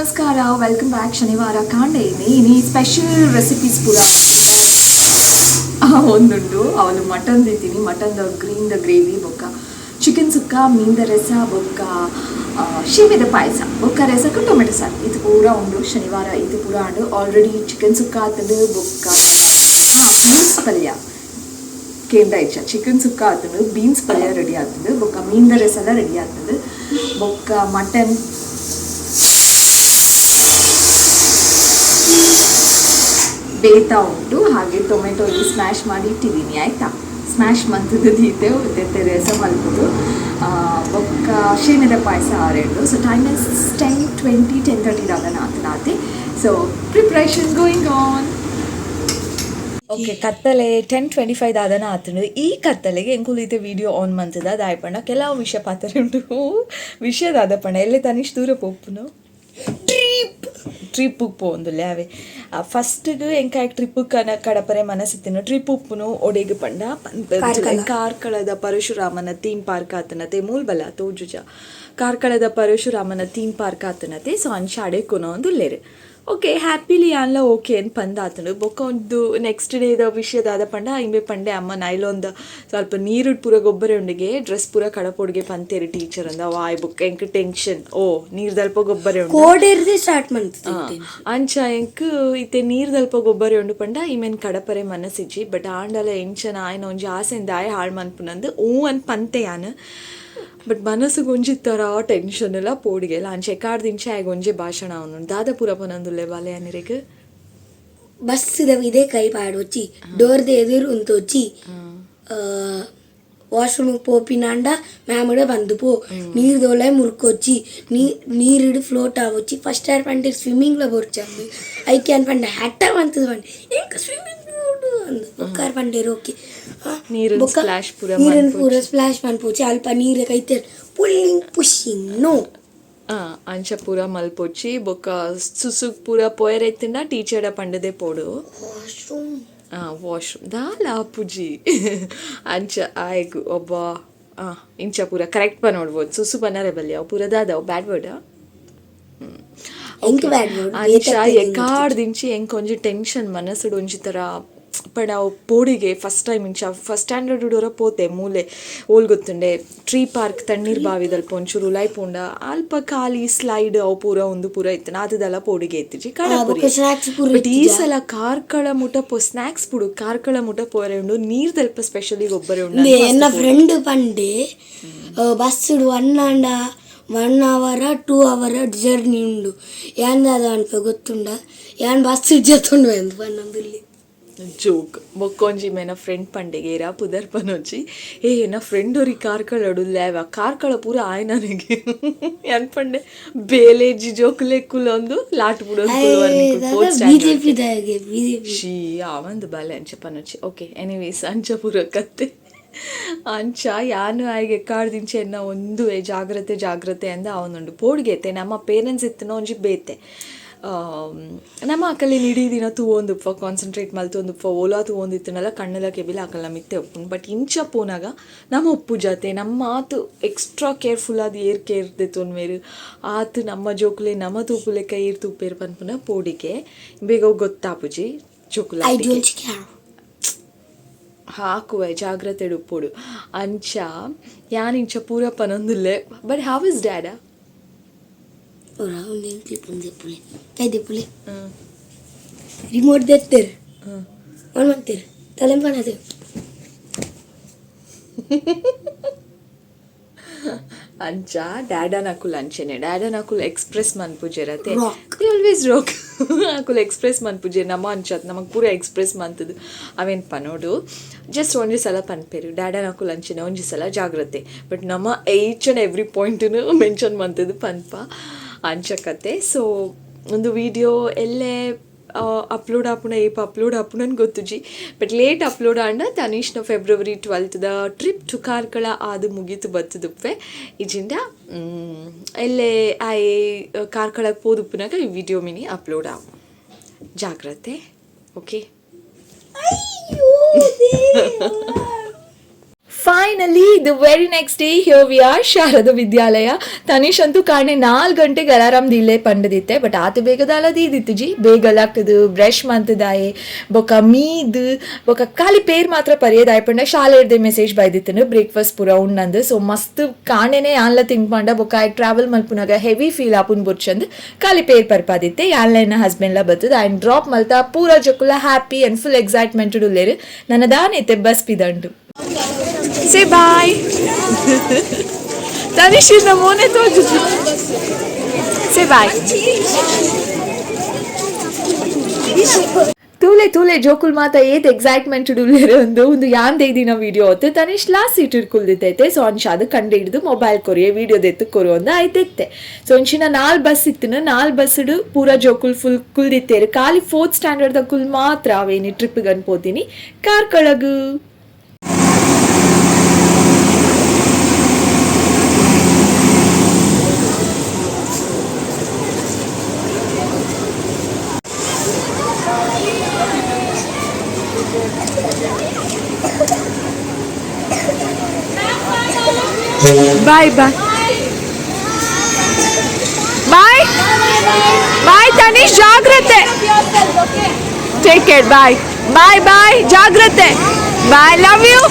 ನಮಸ್ಕಾರ, welcome back. ಶನಿವಾರ ಕಾಂಡೆ ಇನಿ ಇನಿ ಸ್ಪೆಷಲ್ ರೆಸಿಪೀಸ್ ಪೂರ ಒಂದುಂಡು. ಅವನು ಮಟನ್ ದೀತೀನಿ, mutton the green the gravy, ಬೊಕ್ಕ ಚಿಕನ್ ಸುಕ್ಕ, ಮೀನ್ದ ರಸ, ಬೊಕ್ಕ ಶೇವಿದ ಪಾಯಸ, ಬೊಕ್ಕ ರಸಕ್ಕೆ ಟೊಮೆಟೊ ಸಾರು. ಇದು ಪೂರ ಉಂಡು. ಶನಿವಾರ ಇದು ಪೂರ ಉಂಡು. ಆಲ್ರೆಡಿ ಚಿಕನ್ ಸುಕ್ಕ ಆತಂಡು, ಬೊಕ್ಕ ಬೀನ್ಸ್ ಪಲ್ಯ ಕೇಂದ್ರ ಇಚ್ಚ. ಚಿಕನ್ ಸುಕ್ಕ ಆತಂಡು, ಬೀನ್ಸ್ ಪಲ್ಯ ರೆಡಿ ಆಗ್ತದೆ, ಬೊಕ್ಕ ಮೀನ್ದ ರಸ ಎಲ್ಲ ರೆಡಿ ಆಗ್ತದೆ, ಬೊಕ್ಕ ಮಟನ್ ಬೇಯ್ತಾ ಉಂಟು. ಹಾಗೆ ಟೊಮೆಟೊ ಇಲ್ಲಿ ಸ್ಮ್ಯಾಶ್ ಮಾಡಿ ಇಟ್ಟಿದ್ದೀನಿ, ಆಯಿತಾ? ಸ್ಮ್ಯಾಶ್ ಮಂತದ್ದು ದೀತೆ ತೆತ್ತೆ ರಸ ಮಲ್ಪುದು, ಬೊಕ್ಕ ಶೇವಿದ ಪಾಯಸ ಆರೆಂಡು. So time is 10:20, 10:30 ದಾದ ಆತನಾತೆ. So preparation going on. Okay, ಕತ್ತಲೆ 10:25 ದಾದನ ಆತಂಡು. ಈ ಕತ್ತಲೆಗೆ ಎಂಕುಲು ವಿಡಿಯೋ ಆನ್ ಮಂತದ ದಾಯಪಂಡ ಕೆಲವು ವಿಷಯ ಪಾತ್ರ ಉಂಟು. ವಿಷಯ ದಾದ ಪಂಡ, ಎಲ್ಲೆ ತನಿಷ್ ದೂರ ಪೋಪುನು? ಟ್ರಿಪ್. ಟ್ರಿಪ್ಪುಗೆ ಪೋಂದುಲ್ಲೆ. ಅವೆ ಫಸ್ಟ್ಗೆ ಎಂಕಾಯ್ ಟ್ರಿಪ್ ಕನ ಕಡಪರೆ ಮನಸ್ಸಿತ್ತಿನ. ಟ್ರಿಪ್ ಉಪ್ಪುನು ಒಡೆಗ್ ಪಂಡ, ಕಾರ್ಕಳದ ಪರಶುರಾಮನ ಥೀಮ್ ಪಾರ್ಕ್ ಆತನತೆ. ಮೂಲ್ ಬಲ ತೋಜುಜ, ಕಾರ್ಕಳದ ಪರಶುರಾಮನ ಥೀಮ್ ಪಾರ್ಕ್ ಆತನತೆ. ಸೊ ಅಂಚ ಅಡೆ ಕೊನೊಂದುಲ್ಲೆರ್. ಓಕೆ, ಹ್ಯಾಪಿಲಿ ಯಾನ್ಲ ಓಕೆ ಅಂತ ಪಂದಾತನು. ಬೊಕ್ಕ ಒಂದು ನೆಕ್ಸ್ಟ್ ಡೇದ ವಿಷಯದಾದ ಪಂಡ, ಇಂಬೆ ಪಂಡೆ, ಅಮ್ಮ ನೈಲೊಂದ ಸ್ವಲ್ಪ ನೀರು ಪೂರ ಗೊಬ್ಬರ ಉಂಡಿಗೆ, ಡ್ರೆಸ್ ಪೂರ ಕಡಪೊಡ್ಗೆ ಪಂತೇರಿ ಟೀಚರ್ ಅಂದ. ವಾಯ್, ಬೊಕ್ಕ ಎಂಕ್ ಟೆನ್ಷನ್. ಓ, ನೀರ್ ದಲ್ಪ ಗೊಬ್ಬರ ಉಂಡು. ಕೋಡೆರ್ದೆ ಸ್ಟಾರ್ಟ್ ಮಾಡ್ತದೆ. ಅಂಚ ಎಂಕ್ ಇತ್ತೆ ನೀರ್ ದಲ್ಪ ಗೊಬ್ಬರ ಉಂಡು ಪಂಡ ಇಮೆನ್ ಕಡಪರೆ ಮನಸ್ಸಿಜ್ಜಿ. ಬಟ್ ಆಂಡಲ ಎಂಚನ ಆಯ್ನ ಒಂಜಿ ಆಸೆಂದ ಆಯ್ ಹಾಳು ಮನ್ಪುನಂದು ಊ ಅನ್ ಪಂತೆ ಯಾನ್. ಬಟ್ ಮನಸ್ಸುಗೆ ಒಂಜಿ ಥರ ಟೆನ್ಷನ್ ಎಲ್ಲ, ಪೋಡಿಗೆ ಎಲ್ಲ. ಅಂಚೆ ಎಕಾರ್ದಿಂಚೆ ಆಯ್ಗ ಒಂಜೆ ಭಾಷಣ ಅವನು. ದಾದ ಪೂರ ಪನಂದುಲ್ಲೆ ಬಾಲೆ ಅನಿರೆಗ್? ಬಸ್ ಇದೇ ಕೈ ಪಾಡೊಚ್ಚಿ, ಡೋರ್ದ ಎದುರು ಉಂತೊಚ್ಚಿ, ವಾಶ್ರೂಮ್ ಪೋಪಿನಾಂಡ ಮ್ಯಾಮಡ ಬಂದು ಪೋ, ನೀರ್ ದೋಲೆ ಮುರ್ಕೊಚ್ಚಿ, ನೀರಿಡು ಫ್ಲೋಟ್ ಆವೊಚ್ಚಿ. ಫಸ್ಟ್ ಯಾರ್ ಪಂಡೆ ಸ್ವಿಮ್ಮಿಂಗ್ಲ ಬೊರ್ಚಂದು. ಐಕೆ ಅನ್ ಪಂಡೆ ಹಟ್ಟ ಬಂತದ ಪಂಡೆ, ಎಂಕ್ ಸ್ವಿಮ್ಮಿಂಗ್ ಅಂದು. ಬೊಕ್ಕಾರ್ ಪಂಡೇರು ಓಕೆ. ನೀರಿನ splash ಪೂರ. ನೀರಿನ ಪೂರ ಸ್ಪ್ಲಾಶ್ ಮನ್ಪೊಚ್ಚಿ, ಅಲ್ಪ ನೀರು ಕೈತೆ ಪುಲ್ಲಿಂಗ್ ಪುಷಿಂಗ್ ನೋ. ಅಂಚ ಪೂರ ಮಲ್ಪೊಚ್ಚಿ. ಬೊಕ್ಕ ಸುಸುಗ್ ಪೂರ ಪೋಯರ್ ಎತ್ತಿಂಡ ಟೀಚರ್ಡ ಪಂಡದೆ ಪೋಡು. ವಾಶ್ರೂಮ್. ವಾಶ್ರೂಮ್ ದಾಲ ಪುಜಿ. ಅಂಚ ಆಯ್ಗು ಒಬ್ಬ ಇಂಚ ಪೂರ ಕರೆಕ್ಟ್ ಪನೋಡ್ಬೋದು. ಸುಸು ಪನ್ನರೆ ಬಲ್ಲಿ ಅವು ಪೂರ ದಾದವು ಬ್ಯಾಡ್ ವರ್ಡ್. ಎಂಕ್ ಬ್ಯಾಡ್ ವರ್ಡ್. ಅಂಚ ಎಕಾಡ್ದಿಂಚಿ ಎಂಕ್ ಒಂಜಿ ಟೆನ್ಷನ್ ಮನಸ್ಸುಡು ಒಂಜಿ ಥರ ಪಂಡ ಅವು ಪೋಡಿಗೆ. ಫಸ್ಟ್ ಟೈಮ್ ಇಂಚ ಫಸ್ಟ್ ಸ್ಟ್ಯಾಂಡರ್ಡ್ ಹುಡುಗರ ಪೋತೆ. ಮೂಲೆ ಓಲ್ ಗೊತ್ತುಂಡೆ, ಟ್ರೀ ಪಾರ್ಕ್ ತಣ್ಣೀರ್ ಬಾವಿದಲ್ಪ ಒಂಚೂರು ಉಲಾಯ್ ಪೋಂಡ ಅಲ್ಪ ಖಾಲಿ ಸ್ಲೈಡ್ ಅವು ಪೂರ ಒಂದು ಪೂರ ಇತ್ತು. ಆತದೆಲ್ಲ ಪೋಡಿಗೆ ಇತ್ತಿಜಿ. ಬೊಕ್ಕ ಸ್ನಾಕ್ಸ್ ಪೂರ. ಬಟ್ ಈ ಸಲ ಕಾರ್ಕಳ ಮುಟ ಪೋ, ಸ್ನಾಕ್ಸ್ ಪುಡು, ಕಾರ್ಕಳ ಮುಟ ಪೋರೆ ಉಂಡು. ನೀರ್ ದಲ್ಪ ಸ್ಪೆಷಲಿ ಗೊಬ್ಬರ ಉಂಡು. ಎನ್ನ ಫ್ರೆಂಡ್ ಪಂಡೆ, bus 1 hour 2 hour journey ಉಂಡು, ಯಾನ್ ದಾದ ಅನ್ಪೆ ಗೊತ್ತುಂಡ? ಯಾನ್ ಬಸ್ ಜತ್ತುಂಡು ಎಂದು ಪನ್ನೊಂದುಲ್ಲಿ. ಜೋಕ್. ಬೊಕ್ಕೊಂಜಿ ಮೇನ ಫ್ರೆಂಡ್ ಪಂಡೆಗೆ, ಏರಾ ಪುದರ್ ಪನೊಂಜಿ, ಏ ಎನ್ನ ಫ್ರೆಂಡ್ ಅವ್ರಿಗೆ ಕಾರ್ಕಳಡು ಲೇವ, ಕಾರ್ಕಳ ಪೂರ ಆಯ್ ನನಗೆ ಅನ್ಪಂಡೆ. ಬೇಲೇಜಿ ಜೋಕುಲೆ ಕುಲೊಂದು ಲಾಟ್ ಬುಡೊಂದು. ಬಿಜೆಪಿ ದಾಗೆ ಬಿಜೆಪಿ. She ಆವಂದು ಬಾಲೆ ಅಂಚ ಪನೊಚ್ಚಿ. ಓಕೆ, ಎನಿವೇಸ್, ಅಂಚ ಪೂರ ಕತ್ತೆ. ಅಂಚ ಯಾನು ಆಯ್ಗೆ ಎಕ್ಕಾಡ್ದಿಂಚೆ ಎನ್ನ ಒಂದು ಜಾಗ್ರತೆ ಜಾಗ್ರತೆ ಅಂದ ಅವನುಂಡು. ಪೋಡ್ಗೆತೆ ನಮ್ಮ ಪೇರೆಂಟ್ಸ್ ಇತ್ತನ ಒಂಜಿ ಬೇತೆ. ನಮ್ಮ ಅಕಲೆ ಇಡೀ ದಿನ ತೂವೊಂದುಪ್ಪ, ಕಾನ್ಸಂಟ್ರೇಟ್ ಮಲ್ತೊಂದುಪ್ಪ. ಓಲಾ ತೂವೊಂದಿತ್ತನಲ್ಲ, ಕಣ್ಣೆಲ್ಲ ಕೆಬಿಲ ಅಕಲ್ನ ಮಿತ್ತೆ ಉಪ್ಪುಂಡು. ಬಟ್ ಇಂಚ ಪೋನಾಗ ನಮ್ಮ ಉಪ್ಪು ಜಾತೆ ನಮ್ಮ ಆತು ಎಕ್ಸ್ಟ್ರಾ ಕೇರ್ಫುಲ್ ಆದ್ ಏರ್ ಕೇರ್ ದೆತ್ತೊನ್ವೇರು. ಆತು ನಮ್ಮ ಜೋಕುಲೆ ನಮ್ಮ ತೂಪುಲೆಕ್ಕ ಏರ್ ತೂಪೇರು ಪನ್ಪುನ ಪೋಡಿಗೆ. ಬೇಗ ಗೊತ್ತಾಪುಜಿ. I ಜೋಕುಲ don't care. ಹಾಕುವೆ, ಜಾಗ್ರತೆ ಉಪ್ಪೊಡು. ಅಂಚ ಯಾನ್ ಇಂಚ ಪೂರ ಪನೊಂದುಲ್ಲೆ. ಬಟ್ how is ಡ್ಯಾಡಾ? ಒಂದೇನು ಕ್ಲಿಪ್ ದೆಪ್ಪುಲೆ, ಕೈ ದೆಪ್ಪುಲೆ. ರಿಮೋಟ್ ದೆತ್ತೇರು, ಆನ್ ಮಾಡ್ತೇರು, ತಲೆ ಪಣದು. ಅಂಚ ಡ್ಯಾಡನಕುಲ್ ಅಂಚೆನೆ. ಡ್ಯಾಡನಕುಲ್ ಎಕ್ಸ್ಪ್ರೆಸ್ ಮನ್ಪುಜೆರತೆ. Rock. They always rock. ಅಕುಲ್ ಎಕ್ಸ್ಪ್ರೆಸ್ ಮನ್ಪುಜೆರ್. ನಮ್ಮ ಅಂಚತ್ ನಮಗ್ ಪೂರ ಎಕ್ಸ್ಪ್ರೆಸ್ ಮಂತದು ಅವೇನ್ ಪನೋಡು. ಜಸ್ಟ್ ಒಂಜಿ ಸಲ ಪನ್ಪೇರು. ಡ್ಯಾಡನಕುಲ್ ಅಂಚೆನೆ, ಒಂಜಿ ಸಲ ಜಾಗ್ರತೆ. ಬಟ್ ನಮ್ಮ ಈಚ್ ಆ್ಯಂಡ್ ಎವ್ರಿ ಪಾಯಿಂಟನ್ನು ಮೆನ್ಷನ್ ಮಂತದು ಪನ್ಪ. ಅಂಚ ಕತೆ. ಸೊ ಒಂದು ವಿಡಿಯೋ ಎಲ್ಲೆ ಅಪ್ಲೋಡ್ ಆಪುನ, ಏಪ ಅಪ್ಲೋಡ್ ಆಪುನನ್ ಗೊತ್ತುಜಿ. ಬಟ್ ಲೇಟ್ ಅಪ್ಲೋಡ್ ಆಂಡ ತನೀಶ್ನ ಫೆಬ್ರವರಿ 12ದ ಟ್ರಿಪ್ ಟು ಕಾರ್ಕಳ ಆದು ಮುಗೀತು ಬತ್ತದುಪ್ಪೆ. ಇಜಿಂಡ ಎಲ್ಲೆ ಆಯೆ ಕಾರ್ಕಳಕ್ಕೆ ಪೋದುಪ್ಪುನಾಗ ಈ ವಿಡಿಯೋ ಮಿನಿ ಅಪ್ಲೋಡ್ ಆವು. ಜಾಗ್ರತೆ, okay. Finally the very next day here we are Sharada Vidyalaya. Tanish ಅಂತೂ ಕಾಣೆ 4 ಗಂಟೆಗೆ ಅಲಾರಾಮ್ ದಿಲ್ಲೇ ಪಂಡದಿತ್ತೆ, ಬಟ್ ಆತ ಬೇಗದಾಲ ದೀದಿತ್ತು ಜಿ. ಬೇಗ ಲಕ್ಕದು ಬ್ರಷ್ ಮಂತದಾಯೆ ಬೊಕ ಮೀದ್ ಬೊಕ ಖಾಲಿ ಪೇರ್ ಮಾತ್ರ ಪರಿಯದಾಯ್ ಪಂಡ ಶಾಲೆ ಹಿಡ್ದೆ ಮೆಸೇಜ್ ಬೈದಿತ್ತನು ಬ್ರೇಕ್ಫಾಸ್ಟ್ ಪೂರ ಉಣ್ಣಂದು. ಸೊ ಮಸ್ತ್ ಕಾಣೆನೆ ಯಾನ್ಲ ತಿನ್ಪಂಡ ಬೊಕ ಆಯ್ ಟ್ರಾವೆಲ್ ಮಲ್ಪುನಾಗ ಹೆವಿ ಫೀಲ್ ಆಪುನ್ ಬುರ್ಚಂದು ಖಾಲಿ ಪೇರ್ ಪರ್ಪಾದಿತ್ತೆ. ಯಾನ್ಲೈನ ಹಸ್ಬೆಂಡ್ಲ ಬತ್ತದ ಆಯ್ನ್ ಡ್ರಾಪ್ ಮಲ್ತಾ ಪೂರ ಜೊಕುಲ ಹ್ಯಾಪಿ ಅಂಡ್ ಫುಲ್ ಎಕ್ಸೈಟ್ಮೆಂಟ್ ಉಲ್ಲೇರು. ನನ್ನ ದಾನೈತೆ bus ಪಿದಂಡು. Say bye. Tanish is namone to. Say bye. ತೂಲೆ ತೂಲೆ ಜೋಕುಲ್ ಮಾತ ಏತ್ ಎಕ್ಸೈಟ್ಮೆಂಟ್ ಉಲ್ಲೇರು ಒಂದು ಒಂದು ಯಾನ್ ದಿನ ವಿಡಿಯೋ ಹೊತ್ತು ತನಿಷ್ ಲಾಸ್ಟ್ ಸೀಟ್ ಕುಲ್ದಿತ್ತೈತೆ. ಸೊ ಅಂಶ ಅದು ಕಂಡು ಹಿಡಿದು ಮೊಬೈಲ್ ಕೊರಿಯೆ ವಿಡಿಯೋ ದೆತ್ತು ಕೊರು ಅಂದ ಆಯ್ತಿತ್ತೆ. ಸೊ ಒಂಚಿನ 4 ಬಸ್ ಇತ್ತಿನ 4 ಬಸ್ ಪೂರ ಜೋಕುಲ್ ಫುಲ್ ಕುಲ್ದಿತ್ತೇರು. ಖಾಲಿ 4th standard the ಕುಲ್ ಮಾತ್ರ ಅವೇನಿ trip ಅನ್ಪೋತೀನಿ ಕಾರ್ಕಳಗು. Bye bye bye bye Tanish, ಜಾಗ್ರತೆ, take care, bye bye bye, ಜಾಗ್ರತೆ, ಬಾಯ್, ಲವ್ you.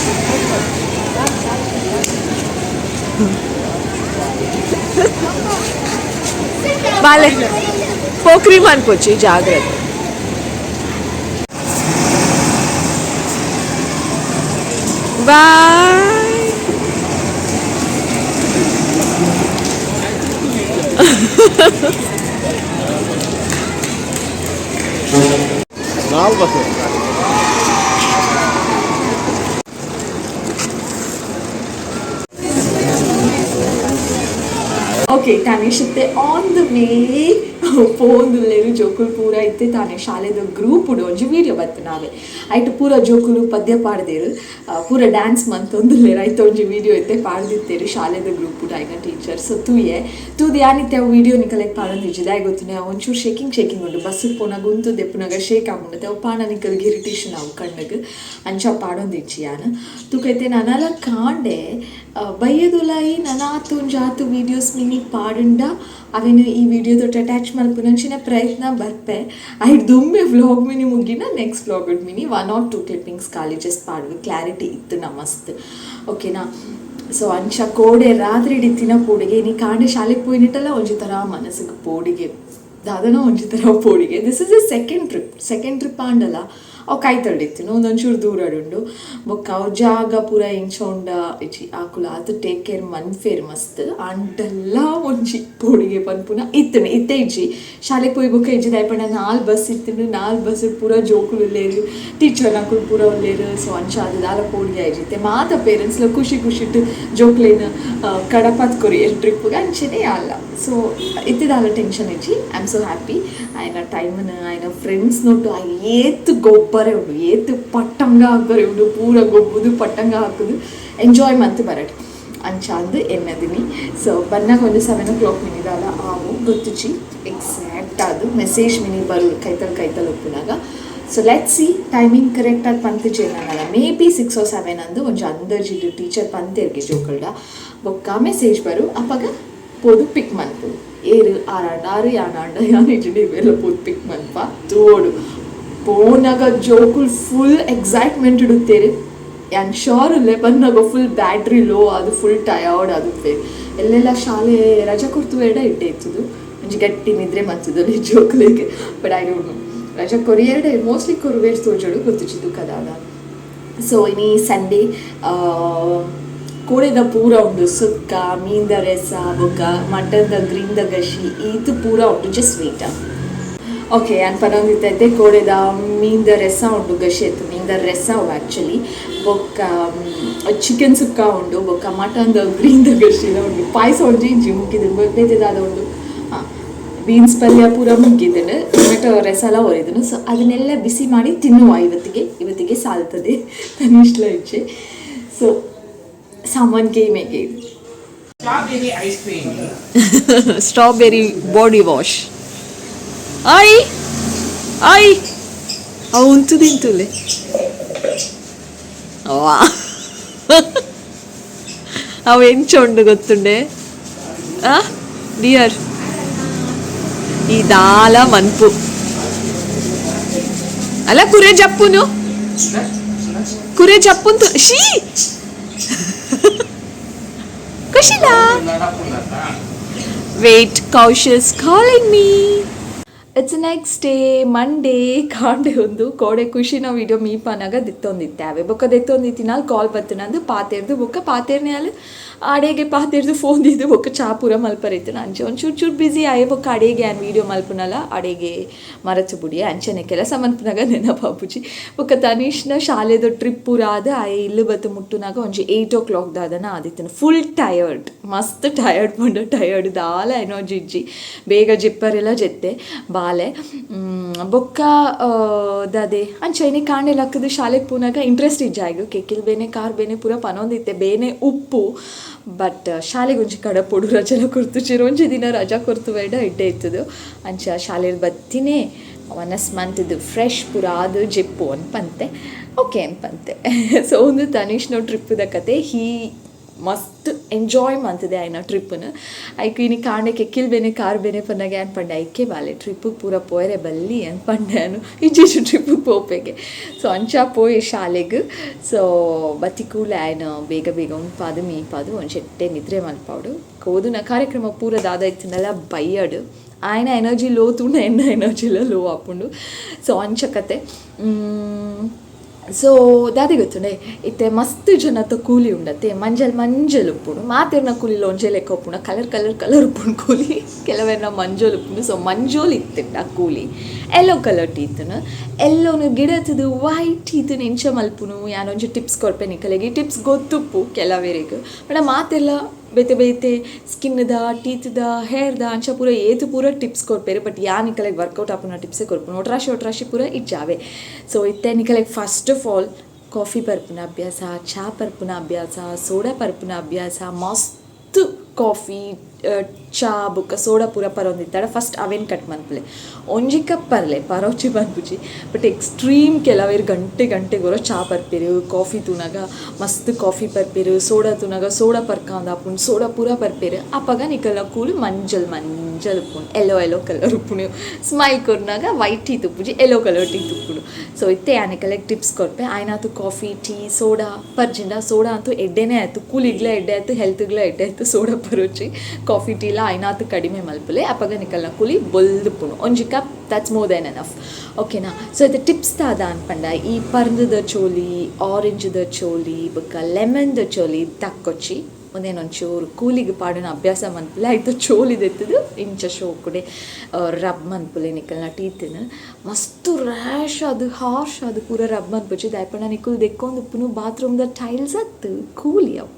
ಬಾಲೆ ಪೋಖ್ರಿ ಮನ್ಪೊಚ್ಚಿ, ಜಾಗ್ರತೆ. ಬಾಯ್. ಓಕೆ, ತನಿಷ್ ಇತ್ತೆ on the way ಪೋಂದುಲ್ಲೇರು. ಜೋಕುಲು ಪೂರ ಇತ್ತೆ ತಾನೆ ಶಾಲೆದ ಗ್ರೂಪ್ ಉಡು ಒಂಜಿ ವೀಡಿಯೋ ಬತ್ತು ನಾವೆ ಐಟ್ ಪೂರ ಜೋಕುಲು ಪದ್ಯ ಪಾಡ್ದೇರು, ಪೂರ ಡ್ಯಾನ್ಸ್ ಮಂತೊಂದುಲ್ಲೇರು. ಐತ ಒಂಜಿ ವೀಡಿಯೋ ಇತ್ತೆ ಪಾಡ್ದಿತ್ತೇರು ಶಾಲೆದ ಗ್ರೂಪ್ ಉಡು ಐನ ಟೀಚರ್ಸ್ ತೂಯೆ ತೂದು ಯಾನಿತ್ತೆ ಅವು ವೀಡಿಯೋ ನಿಕಲೆಗ್ ಪಾಡೊಂದಿಜ್ಜಿ. ದಾಯೆ ಗೊತ್ತುನೆ, ಅವು ಒಂಚೂರು ಶೇಕಿಂಗ್ ಶೇಕಿಂಗ್ ಉಂಡು. ಬಸ್ ಪೋನಾಗ ಉಂತು ದೆಪ್ಪುನಾಗ ಶೇಕ್ ಆಪುಂಡು, ಅವು ಪಾಣ ನಿಕಲ್ಗೆ ಇರಿಟೇಷನ್ ಅವು ಕಣ್ಣಗ್. ಅಂಚ ಪಾಡೊಂದಿಜ್ಜಿ ಯಾನ್. ತೂಕೈತೆ ನನಲ ಕಾಂಡೆ ಬಯ್ಯದುಲಾಯಿ ನನಾತ್ ಒಂಜಾತ್ ವೀಡಿಯೋಸ್ ಮಿನಿ ಪಾಡುಂಡ ಅವೇನು ಈ ವಿಡಿಯೋದೊಟ್ಟು ಅಟ್ಯಾಚ್ ಮಲ್ಪುನಂಚಿನ ಪ್ರಯತ್ನ ಬರ್ಪೆ. ಐಟ್ ದುಂಬೆ ವ್ಲಾಗ್ ಮಿನಿ ಮುಗಿನ next vlog mini 1 or 2 clippings ಖಾಲಿ ಜಸ್ಟ್ ಪಾಡುವೆ, ಕ್ಲಾರಿಟಿ ಇತ್ತು ನಮಸ್ತ್, ಓಕೆನಾ? ಸೊ ಅಂಚ ಕೋಡೆ ರಾತ್ರಿ ಇಡೀ ಪೋಡಿಗೆ ನೀ ಕಾಂಡೆ ಶಾಲೆಗೆ ಪೋಯಿನಿಟ್ಟಲ್ಲ ಒಂಜಿ ಥರ ಮನಸ್ಸಿಗೆ ಪೋಡಿಗೆ ದಾದನ ಒಂಜಿ ಥರ ಪೋಡಿಗೆ. This is a second trip, second trip ಆಂಡಲ ಅವು ಕೈ ತಳ್ಳಿತ್ತು ಒಂದೊಂಚೂರು ದೂರ ಉಂಡು. ಬೊಕ್ಕ ಅವು ಜಾಗ ಪೂರ ಎಂಚ ಉಂಡ ಇಜ್ಜಿ ಆಕುಲು ಆತ್ ಟೇಕ್ ಕೇರ್ ಮನ್ಫೇರ್ ಮಸ್ತ್ ಅಂಡಲ್ಲ ಒಂಜಿ ಪೋಡಿಗೆ ಪನ್ಪುನ ಇತ್ತನೆ ಇತ್ತೆ ಇಜ್ಜಿ. ಶಾಲೆಗೆ ಪೋಯಿ ಬೊಕ್ಕ ಇಜ್ಜಿ ದಾಯಪಂಡ 4 ಬಸ್ ಇತ್ತಿನ, 4 ಬಸ್ ಪೂರ ಜೋಕುಲು ಉಲ್ಲೇರು, ಟೀಚರ್ ಅಕುಲು ಪೂರ ಉಲ್ಲೇರು. ಸೊ ಅಂಚ ಅದು ದಾಲ ಪೋಡಿಗೆ ಇಜ್ಜಿತ್ತೆ. ಮಾತ ಪೇರೆಂಟ್ಸ್ಲ ಖುಷಿ ಖುಷಿಟ್ಟು ಜೋಕ್ಲೇನು ಕಡಪಾತ್ ಕೊರಿ ಟ್ರಿಪ್ಗೆ ಅಂಚೆನೇ ಅಲ್ಲ. ಸೊ ಇತ್ತಿದಾಲ ಟೆನ್ಷನ್ ಇಜ್ಜಿ. I am so happy. ఆయన ಟೈಮ್ನ ఆయన ಫ್ರೆಂಡ್ಸ್ ನೋಟು ಆ ಏತ್ ಗೊಬ್ಬರೇ ಉಂಡು, ಏತ್ ಪಟ್ಟಂಗ ಹಾಕರೆ ಉಂಡು, ಪೂರ ಗೊಬ್ಬುದು ಪಟ್ಟಂಗ ಹಾಕುದು ಎಂಜಾಯ್ ಮಂತ್ ಬರಟ್ ಅಂಚ ಅಂದು ಎನ್ನದಿನಿ. ಸೊ ಬನ್ನಾಗ ಒಂದು 7 o'clock ಮಿನಿದಾಲ ಆವು ಗೊತ್ತುಚಿ ಎಕ್ಸಾಕ್ಟ್ ಅದು ಮೆಸೇಜ್ ಮಿನಿ ಬರು ಕೈತಲ್ ಕೈತಲ್ ಒಪ್ಪುನಾಗ. So let see timing correct ಆಗಿ ಪಂತಿಜೆ ನನ್ನಲ್ಲ, may be 6 or 7 ಅಂದು ಒಂಜಿ ಅಂದಾಜಿಡು ಟೀಚರ್ ಪಂತೆರ್ಗೆ ಜೋಕಲ್ಡ ಬೊಕ್ಕ ಮೆಸೇಜ್ ಬರು ಅಪಗ ಪೋದು ಪಿಕ್ ಮನ್ಪು. ಏರು ಆರಾಂಡ ಆರು ಯಾನಾಂಡ ಯಾನ್ ಇಜ್ಜಿಂಡ ಇವೆಲ್ಲ ಪೋದು ಪಿಕ್ ಮನ್ಪ ತೋಡು ಪೋನಾಗ ಜೋಕುಲ್ ಫುಲ್ ಎಕ್ಸೈಟ್ಮೆಂಟ್ ಇಡುತ್ತೇರು. ಯಾನ್ ಶೋರ್ ಉಲ್ಲೆ ಬನ್ನಾಗ full battery low ಅದು ಫುಲ್ ಟಯರ್ಡ್ ಅದು ಎಲ್ಲೆಲ್ಲ ಶಾಲೆ ರಜಾ ಕೊಡ್ತು ಬೇಡ ಇಡ್ಡೆ ಇತ್ತದು ಒಂಜಿ ಗಟ್ಟಿ ನಿದ್ರೆ ಮಂತದಲ್ಲಿ ಜೋಕುಲೆಗ್. ಬಟ್ I don't know, ರಜಾ ಕೊರಿಯರ್ಡೆ ಮೋಸ್ಟ್ಲಿ ಕೊರುವೇರ್ ತೋಜೋಡು ಗೊತ್ತುಚಿದ್ದು ಕದಾದ. ಸೊ ಇನಿ ಸಂಡೇ ಕೋಡೆದ ಪೂರ ಉಂಡು, ಸುಕ್ಕ ಮೀನ್ದ ರೆಸ ಬೊಕ್ಕ ಮಟನ್ದ ಗ್ರೀನ್ದ ಗಶಿ ಈತ್ ಪೂರ ಉಂಡು. Just wait. Okay, ಯಾನ್ ಪನೊಂದಿತ್ತೈತೆ ಕೋಡೆದ ಮೀನ್ದ ರೆಸ ಉಂಡು, ಗಶಿ ಇತ್ತು ಮೀನ್ದ ರೆಸ ಅವು ಆ್ಯಕ್ಚುಲಿ, ಬೊಕ್ಕ ಚಿಕನ್ ಸುಕ್ಕ ಉಂಡು, ಬೊಕ್ಕ ಮಟನ್ದ ಗ್ರೀನ್ದ ಗಶಿಲ ಉಂಡು, ಪಾಯಸ ಒಂಜಿ ಇಂಚಿ ಮುಕ್ಕಿದ್ದು ಬೇತೆದಾದ ಉಂಡು. ಹಾಂ, ಬೀನ್ಸ್ ಪಲ್ಯ ಪೂರ ಮುಗ್ಗಿದ್ದೇನೆ, ಟೊಮೆಟೊ ರಸ ಎಲ್ಲ ಒರಿದನು. ಸೊ ಅದನ್ನೆಲ್ಲ ಬಿಸಿ ಮಾಡಿ ತಿನ್ನುವ ಇವತ್ತಿಗೆ, ಇವತ್ತಿಗೆ ಸಾಲ್ತದೆ ತನಿಷ್ಲ ಇಚ್ಛೆ. ಸೊ ಸಾಮಾನ್ ಮೇಗೆ Strawberry ice cream. Strawberry body wash. I I ಅವು ಉಂತು ತಿಂತುಲೆ. ವಾ. ಅವು ಎಂಚ ಉಂಡು ಗೊತ್ತುಂಡೆ? ಆ ಡಿಯರ್, ಈ ದಾಲ ಮನ್ಪು ಅಲ್ಲ, ಕುರೆ ಜಪ್ಪುನು, ಕುರೆ ಜಪ್ಪುಂತು. She ಖುಷಿಲಾ. Wait, Kaushal calling me. It's next day, Monday. ಕಾಂಡೆ ಒಂದು ಕೋಡೆ ಖುಷಿನ ವೀಡಿಯೋ ಮೀಪನಾಗ ದಿತ್ತೊಂದಿತ್ತೆ. ಅವೆ ಬೊಕ್ಕ ದೆತ್ತೊಂದಿತ್ತಿನಾಲ್ ಕಾಲ್ ಬತ್ತಿನಂದು ಪಾತೆರ್ದು, ಬೊಕ್ಕ ಪಾತೆರ್ನೆ ಅಲ್ ಅಡೆಗೆ ಪಾತೆರ್ದು ಫೋನ್ ದಿದ್ದು ಬೊಕ್ಕ ಚಾ ಪೂರ ಮಲ್ಪರಿತ್ತು. ಅಂಚೆ ಒಂಚೂರು ಚೂರು ಬ್ಯುಸಿ ಆಯೆ. ಬೊಕ್ಕ ಅಡೆಗೆ ಆನ್ ವೀಡಿಯೋ ಮಲ್ಪುನಲ ಅಡೆಗೆ ಮರಚು ಬುಡಿ. ಅಂಚನೆ ಕೆಲಸ ಮಲ್ಪುನಾಗ ನೆನಪಾಪುಜಿ. ಬೊಕ್ಕ ತನಿಷ್ನ ಶಾಲೆದ ಟ್ರಿಪ್ ಪೂರ ಆದ್ ಆಯೆ ಇಲ್ಲು ಬತ್ತು ಮುಟ್ಟುನಾಗ ಒಂಜಿ 8 ಓ ಕ್ಲಾಕ್ ದಾದನ ಆದಿತ್ತನು. ಫುಲ್ ಟಯರ್ಡ್, ಮಸ್ತ್ ಟಯರ್ಡ್ ಪಂಡ ಟಯರ್ಡ್, ದಾಲ ಎನರ್ಜಿ ಇಜ್ಜಿ. ಬೇಗ ಜಿಪ್ಪರೆಲ್ಲ ಜೆತ್ತೆ ಬಾಲೆ. ಬೊಕ್ಕ ದಾದೆ, ಅಂಚ ಇನಿ ಕಾಂಡೆ ಲಕ್ಕದು ಶಾಲೆಗೆ ಪೋನಾಗ ಇಂಟ್ರೆಸ್ಟ್ ಇಜ್ಜ ಆಯ್ಗು. ಕೆಕ್ಕಿಲ್ ಬೇನೆ, ಕಾರ್ ಬೇನೆ ಪೂರ ಪನೊಂದಿತ್ತೆ, ಬೇನೆ ಉಪ್ಪು. ಬಟ್ ಶಾಲೆಗೆ ಒಂಜಿ ಕಡಪೊಡು, ರಜೆಲ ಕೊರ್ತುಜೆರ್. ಒಂಜಿ ದಿನ ರಜಾ ಕೊರ್ತು ಬೇಡ ಎಡ್ಡೆ ಇತ್ತದು. ಅಂಚ ಶಾಲೆಡ್ ಬತ್ತಿನೇ ವನಸ್ ಮಂತ್ದು ಫ್ರೆಶ್ ಪೂರ ಆದ್ ಜೆಪ್ಪು ಅನ್ಪಂತೆ, ಓಕೆ ಅನ್ಪಂತೆ. ಸೊ ಒಂದು ತನಿಷ್ನ ಟ್ರಿಪ್ಪುದ ಕತೆ. ಹೀ ಮಸ್ತ್ ಎಂಜಾಯ್ ಮಂತದೆ ಆಯ್ನ ಟ್ರಿಪ್ಪನ್ನು. ಐಕ್ ಇನಿ ಕಾಂಡೆ ಕೆಕ್ಕಿಲ್ ಬೇನೆ ಕಾರ್ ಬೇನೆ ಪನ್ನಾಗ ಏನ್ ಪಂಡೆ, ಐಕೆ ಬಾಲೆ ಟ್ರಿಪ್ಪುಗೆ ಪೂರ ಪೋಯರೆ ಬಲ್ಲಿ ಅಂತ ಪಂಡೆ. ನಾನು ಇಜ್ಜಿ, ಟ್ರಿಪ್ಪುಗೆ ಪೋಪೆಗೆ. ಸೊ ಅಂಚ ಪೋಯೆ ಶಾಲೆಗ್. ಸೊ ಬತ್ತಿ ಕೂಲೆ ಆಯ್ನ ಬೇಗ ಬೇಗ ಉಂಪಾದು ಮೀಪಾದು ಒಂದು ಶೆಟ್ಟೆ ನಿದ್ರೆ ಮಲ್ಪಾಡು. ಕೋದುನ ಕಾರ್ಯಕ್ರಮ ಪೂರ ದಾದ ಇತ್ತಿನಲ್ಲ ಬೈಯಡು. ఆయన ಎನರ್ಜಿ ಲೋ ತೂಂಡ ಎನ್ನ ಎನರ್ಜಿಲ ಲೋ ಆಪುಂಡು. ಸೊ ಅಂಚ ಕತೆ. ಸೊ ದಾದೆ ಗೊತ್ತುಂಡೆ, ಇತ್ತೆ ಮಸ್ತ್ ಜನತ ಕೂಲಿ ಉಂಡತ್ತೆ, ಮಂಜಲ್ ಮಂಜಲ್ ಉಪ್ಪುಂಡು. ಮಾತೆರ್ನ ಕೂಲಿಲ ಒಂಜೆ ಲೆಕ್ಕ ಉಪ್ಪುಂಡು, ಕಲರ್ ಕಲರ್ ಕಲರ್ ಉಪ್ಪುಂಡು ಕೂಲಿ. ಕೆಲವೆರ್ನ ಮಂಜೋಲ್ ಉಪ್ಪುಂಡು. ಸೊ ಮಂಜೋಲ್ ಇತ್ತಿಂಡ ಕೂಲಿ, ಎಲ್ಲೋ ಕಲರ್ ಟೀತ್ನು, ಎಲ್ಲೋನು ಗಿಡತದು ವೈಟ್ ಟೀತ್ನು ಎಂಚ ಮಲ್ಪುನು ಯಾನೊಂಜಿ ಟಿಪ್ಸ್ ಕೊರ್ಪೆ ನಿಕಲೆಗ್. ಟಿಪ್ಸ್ ಗೊತ್ತುಪ್ಪು ಕೆಲವೆರೆಗ್, ಬಟ್ ಮಾತೆಲ್ಲ ಬೇತೆ ಬೇತೆ ಸ್ಕಿನ್ದ, ಟೀತ್ದ, ಹೇರ್ದ ಅಂಚ ಪೂರ ಏತು ಪೂರ ಟಿಪ್ಸ್ ಕೊರ್ಪೆರ್. ಬಟ್ ಯಾ ನಿಕಲೆಗ್ ವರ್ಕೌಟ್ ಆಪುನ ಟಿಪ್ಸೇ ಕೊರ್ಪುನು, ಒಟ್ರಾಶಿ ಒಟ್ರಾಶಿ ಪೂರ ಇಜ್ಜಾವೆ. ಸೊ ಇತ್ತೆ ನಿಕಲೆಗ್ ಫಸ್ಟ್ ಆಫ್ ಆಲ್ ಕಾಫಿ ಪರ್ಪುನ ಅಭ್ಯಾಸ, ಚಾ ಪರ್ಪುನ ಅಭ್ಯಾಸ, ಸೋಡಾ ಪರ್ಪುನ ಅಭ್ಯಾಸ, ಮಸ್ತ್ ಕಾಫಿ, ಚಾ ಬೊಕ್ಕ ಸೋಡಾ ಪೂರ ಪರೊಂದಿತ್ತಾಡ, ಫಸ್ಟ್ ಅವೇನ್ ಕಟ್ ಮನ್ಪುಲೆ. ಒಂಜಿ ಕಪ್ ಪರ್ಲೆ, ಪರೋಚಿ ಪನ್ಪುಜಿ. ಬಟ್ ಎಕ್ಸ್ಟ್ರೀಮ್ ಕೆಲವೇರು ಗಂಟೆ ಗಂಟೆಗೊರ ಚಾ ಪರ್ಪೆರು, ಕಾಫಿ ತೂನಾಗ ಮಸ್ತ್ ಕಾಫಿ ಪರ್ಪೆರು, ಸೋಡಾ ತೂನಾಗ ಸೋಡಾ ಪರ್ಕಾಂದ ಆಪುಂಡು, ಸೋಡಾ ಪೂರ ಪರ್ಪೆರು. ಅಪಗ ನಿಕಲ್ನ ಕೂಲು ಮಂಜಲ್ ಮಂಜಲ್ ಉಪ್ಪುಂಡು, ಎಲ್ಲೋ ಎಲ್ಲೋ ಕಲರ್ ಉಪ್ಪುಂಡು. ಸ್ಮೈಲ್ ಕೊರ್ನಾಗ ವೈಟ್ ಟೀತ್ ಉಪ್ಪುಜಿ, ಎಲ್ಲೋ ಕಲರ್ ಟೀತ್ ಉಪ್ಪುಂಡು. ಸೊ ಇತ್ತೆ ಆನೆಕಲೆಗ್ ಟಿಪ್ಸ್ ಕೊರ್ಪೆ. ಆಯ್ನಾತು ಕಾಫಿ, ಟೀ, ಸೋಡಾ ಪರ್ಜಿಂಡ, ಸೋಡಾ ಅಂತೂ ಎಡ್ಡೆನೇ ಆಯ್ತು, ಕೂಲಿಗ್ಲ ಎಡ್ಡೆ ಆಯ್ತು, ಹೆಲ್ತ್ಗ್ಲ ಎಡ್ಡೆ ಆಯ್ತು. ಸೋಡಾ ಪರೋಚಿ, ಕಾಫಿ, ಟೀಲ ಆಯ್ನಾತು ಕಡಿಮೆ ಮಲ್ಪುಲೆ. ಅಪಗ ನಿಕಲ್ನ ಕೂಲಿ ಬೊಲ್ದುಪ್ಪುಂಡು. ಒಂಜಿ cup, that's more than enough, ಓಕೆನಾ? ಸೊ ಇದು ಟಿಪ್ಸ್ ದಾದ ಅನ್ಪಂಡ, ಈ ಪರ್ಂದದ ಚೋಲಿ, ಆರೆಂಜ್ದ ಚೋಲಿ ಬೊಕ್ಕ ಲೆಮನ್ದ ಚೋಲಿ ತಕ್ಕೊಚ್ಚಿ. ಒಂದೇನೊಂಚೂರು ಕೂಲಿಗೆ ಪಾಡುನ ಅಭ್ಯಾಸ ಮನ್ಪುಲೆ. ಆಯ್ತು, ಚೋಲಿ ದೆತ್ತದು ಇಂಚ ಶೋಕುಡೆ ರಬ್ ಮನ್ಪುಲೆ ನಿಕಲ್ನ ಟೀತ್ನ. ಮಸ್ತ್ ರ್ಯಾಶ್ ಅದು, ಹಾರ್ಶ್ ಅದು ಪೂರ ರಬ್ ಮನ್ಪುಚಿ. ದಾಯಪಂಡ ನಿಕುಲ್ ದೆಕ್ಕೊಂದು ಉಪ್ಪುನು ಬಾತ್ರೂಮ್ದ ಟೈಲ್ಸ್ ಅತ್ತು, ಕೂಲಿ ಅವು.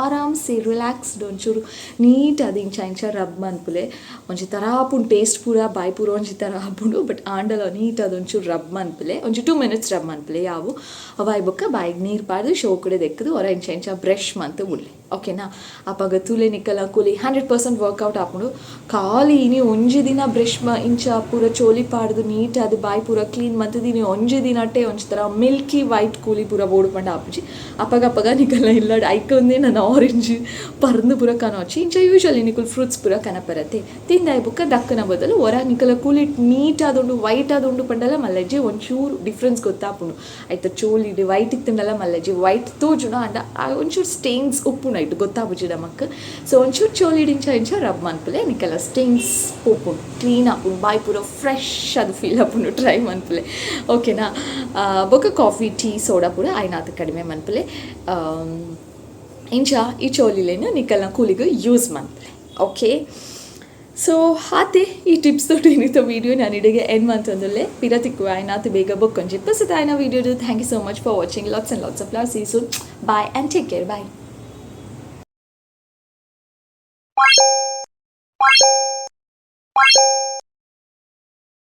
ಆರಾಮ್ಸೆ ರಿಲ್ಯಾಕ್ಸ್ಡ್ ಒಂಚೂರು ನೀಟ್ ಅದು ಇಂಚ ಇಂಚ ರಬ್ ಮನ್ಪುಲೆ. ಒಂಜಿ ಥರ ಆಪುಂಡು ಟೇಸ್ಟ್ ಪೂರ, ಬಾಯ್ ಪೂರ ಒಂಜಿ ಥರ ಆಪುಂಡು. ಬಟ್ ಆಂಡಲ ನೀಟ್ ಅದು ಒಂಚೂರು ರಬ್ ಮನ್ಪುಲೆ. ಒಂಜಿ 2 ಮಿನಿಟ್ಸ್ ರಬ್ ಮನ್ಪುಲೆ ಯಾವು. ಅವಾಯ್ ಬೊಕ್ಕ ಬಾಯಿಗೆ ನೀರು ಪಾಡ್ದು ಶೋಕುಡೆ ದೆಕ್ಕದು ಹೊರ ಇಂಚ ಇಂಚ ಬ್ರಷ್ ಮಂತ್ ಬುಡ್ಲೆ, ಓಕೆನಾ? ಅಪಗ ತೂಲೆ, ನಿಕಲ ಕೂಲಿ 100% ವರ್ಕೌಟ್ ಆಪುಂಡು. ಖಾಲಿ ಇನಿ ಒಂಜಿ ದಿನ ಬ್ರಷ್ ಮ ಇಂಚ ಪೂರ ಚೋಲಿ ಪಾಡ್ದು ನೀಟ್ ಅದು ಬಾಯಿ ಪೂರ ಕ್ಲೀನ್ ಮಂತುದು ಇನಿ ಒಂಜಿ ದಿನಟ್ಟೆ ಒಂಜಿ ಥರ ಮಿಲ್ಕಿ ವೈಟ್ ಕೂಲಿ ಪೂರ ಬೋಡು ಪಂಡ ಆಪುಜಿ. ಅಪಗ ಅಪಗ ನಿಕಲ್ನ ಇಲ್ಲಡ್ ಐಕೊಂದೇ ನನ್ನ ಆರೆಂಜ್ ಪರ್ಂದು ಪೂರ ಕನೋಚಿ. ಇಂಚ ಯೂಶಲಿ ನಿಕುಲ್ ಫ್ರೂಟ್ಸ್ ಪೂರ ಕನಪರತೆ ತಿಂದಾಯ್ ಬೊಕ್ಕ ದಕ್ಕನ ಬದಲು ಹೊರ ನಿಕಲ ಕೂಲಿ ನೀಟ್ ಆದುಂಡು, ವೈಟ್ ಆದುಂಡು ಪಂಡಲ ಮಲ್ಲಜ್ಜಿ. ಒಂಚೂರು ಡಿಫ್ರೆನ್ಸ್ ಗೊತ್ತಾಪುಂಡು ಆಯ್ತಾ? ಚೋಲಿಡ್ ವೈಟ್ ಇತ್ತಂಡಲ ಮಲ್ಲಜ್ಜಿ, ವೈಟ್ ತೋಜುನ. ಅಂಡ ಒಂಚೂರು ಸ್ಟೇನ್ಸ್ ಉಪ್ಪುಂಡು, ಐಟ್ ಗೊತ್ತಾಪುಜಿ ನಮಕ್. ಸೊ ಒಂಚೂರು ಚೋಲಿಡ್ ಇಂಚ ಇಂಚ ರಬ್ ಮನ್ಪುಲೆ, ನಿಕಲ ಸ್ಟೇನ್ಸ್ ಪೋಪುಂಡು, ಕ್ಲೀನ್ ಆಪುಂಡು, ಬಾಯ್ ಪೂರ ಫ್ರೆಶ್ ಅದು ಫೀಲ್ ಆಪುಂಡು. ಟ್ರೈ ಮನ್ಪುಲೆ, ಓಕೆನಾ? ಬೊಕ್ಕ ಕಾಫಿ, ಟೀ, ಸೋಡಾ ಪೂರ ಆಯ್ನಾತ್ ಕಡಿಮೆ ಮನ್ಪುಲೆ. ಇಂಚ ಈ ಚೋಲಿಲೇನು ನಿಕಲ್ನ ಕೂಲಿಗೆ ಯೂಸ್ ಮನ್ಪುಲೆ, ಓಕೆ? ಸೊ ಆತೆ, ಈ ಟಿಪ್ಸ್ ತೋಟ ಏನಿತ್ತು ವೀಡಿಯೋ ನಾನು ಇಡೆಗೆ ಎಂಡ್ ಮಂತೊಂದುಲ್ಲೆ. ಪಿರ ತಿಕ್ಕುವ ಆಯ್ನಾತು ಬೇಗ ಬೊಕ್ಕೊಂಜಿ ಪಸತ್ ಆಯ್ನ video. Thank you so much for watching. Lots and lots of love. See soon. Bye and take care. Bye.